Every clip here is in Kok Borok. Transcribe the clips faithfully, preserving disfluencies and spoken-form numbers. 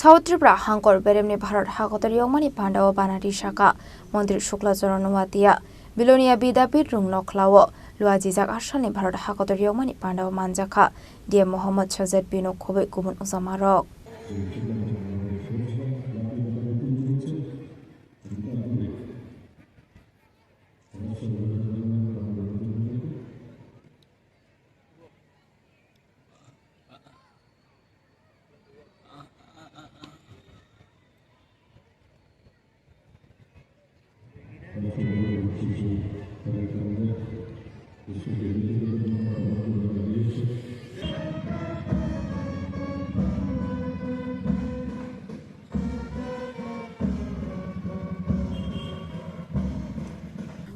South Tripura hangkor beremni Bharat hakotor yokmani pandao banati saka Montri Shukla Charan Noatia. Bilonia Bidapit rung nokhlao luajijak asalni Bharat hakotor yokmani pandao manjakha D M Mohammad Sajid bino khoboi kubun ujamarok.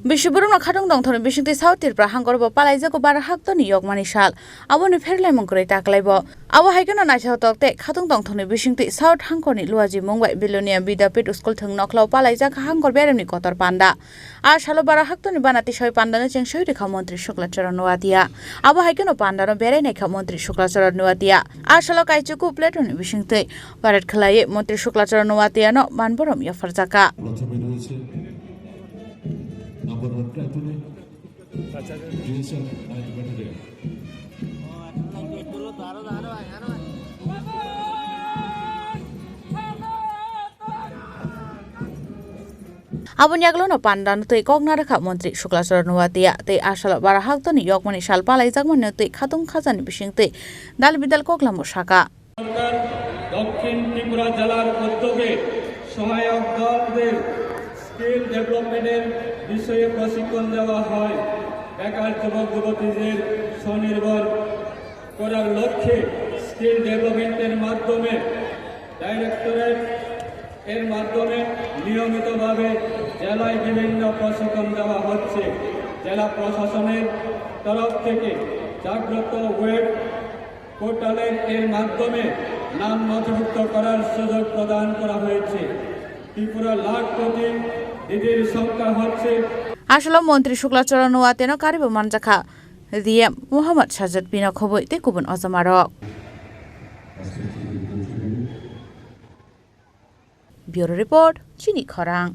Bisi borokno khatung tongthokni bisingtwi South Tripura hangkorobo palaijago bara haktoni yokmani sal. Aboni pherlaimung kwrwi taklaibo. Abo hai kheno naithotok tei khatung tongthokni bisingtwi South hangkorni Luaji Mungbai Bilonia Bidapit School thwng nokhlao palaijak hangkor beremni kotor panda. A salo bara haktoni bana tisoi pandano cheng soi rikha Montri Shukla Charan Noatia. Abo hai kheno pandano berai naikha Montri Shukla Charan Noatia. A salo kaichuku plateau ni bisingtwi parade khlaiwi Montri Shukla Charan Noatia no manborom yapharjakha. প্রথমে রয়েছে number one প্লাটুনে DSF ninth battalion. Aboni yagulono pandano twi kok narwkha Montri Shukla Charan Noatia tei a salo bara haktoni yokmani sal palaijakmani twi khatung khajani bisingtwi dal bidal koklamo saka. সরকার দক্ষিণ ত্রিপুরা জেলার উদ্যোগে সহায়ক দলদের স্কিল ডেভেলপমেন্টের বিষয়ে প্রশিক্ষণ দেওয়া হয়। বেকার যুবক যুবতীদের স্বনির্ভর করার লক্ষ্যে স্কিল ডেভেলপমেন্টের মাধ্যমে ডাইরেক্টরেট এর মাধ্যমে নিয়মিতভাবে জেলায় বিভিন্ন প্রশিক্ষণ দেওয়া হচ্ছে। জেলা প্রশাসনের তরফ থেকে জাগ্রত ওয়েব পোর্টালের এর মাধ্যমে নাম নথিভুক্ত করার সুযোগ প্রদান করা হয়েছে। ত্রিপুরা লাখপতি দিদির সংখ্যা হচ্ছে A salo Montri Shukla Charan Noatia no karibo manjakha D M Mohammad Sajid bino khoboi tei kubun ojamarok. Bureau Report, Chini Khorang.